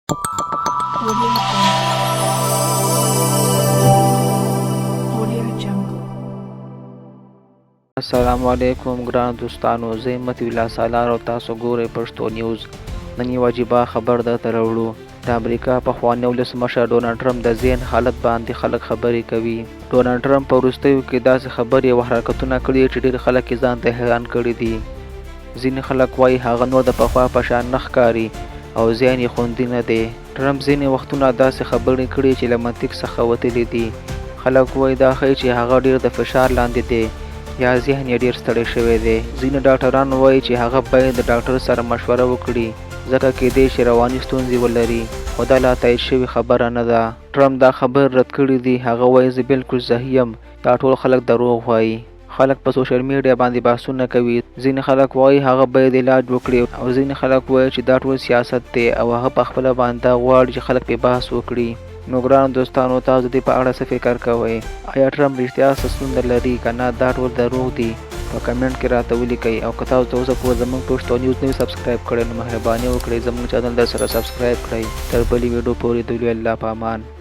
Audio Jungle. Audio Jungle. السلام علیکم ګران دوستانو، زه یم مطیع الله سالار او تاسو ګورئ پښتو نیوز. نن یو عجیبه خبر درته راوړو. د امریکا پخوانی ولسمشر ډونالډ ټرمپ د ذهن حالت باندې خلک خبرې کوي. ډونالډ ټرمپ په وروستیو کې داسې خبرې او حرکتونه کړي چې ډېر خلک یې ځان ته حیران کړي دي. ځینې خلک وایي هغه نور د پخوا په شان نه ښکاري او ذهن یې خوندي نه دی. ټرمپ ځینې وختونه داسې خبرې کړي چې له منطق څخه وتلي دي. خلک وایي دا ښيي چې هغه ډېر د فشار لاندې دی یا ذهن یې ډېر ستړی شوی دی. ځینې ډاکټران وایي چې هغه باید د ډاکټر سره مشوره وکړي ځکه کېدای شي رواني ستونزې ولري، خو دا لا تایید شوې خبره نه ده. ټرمپ دا خبرې رد کړې دي. هغه وایي زه بلکل صحیح یم، دا ټول خلک دروغ وایي. خلک په سوشل میډیا باندې بحثونه کوي. ځینې خلک وایي هغه باید علاج وکړي او ځینې خلک وایي چې دا ټول سیاست دی او هغه په خپله باندې دا غواړي چې خلک پرې بحث وکړي. نو ګرانو دوستانو، تاسو د دې په اړه څه فکر کوئ؟ ایا ټرمپ رښتیا څه ستونزه لري که نه دا ټول دروغ دي؟ په کمنټ کې راته ولیکئ او که تاسو تر اوسه پورې زموږ پښتو نیوز نه وي سبسکرایب کړی نو مهرباني وکړئ زموږ چینل درسره سبسکرایب کړئ. تر بلې ویډیو پورې د لوی الله په امان.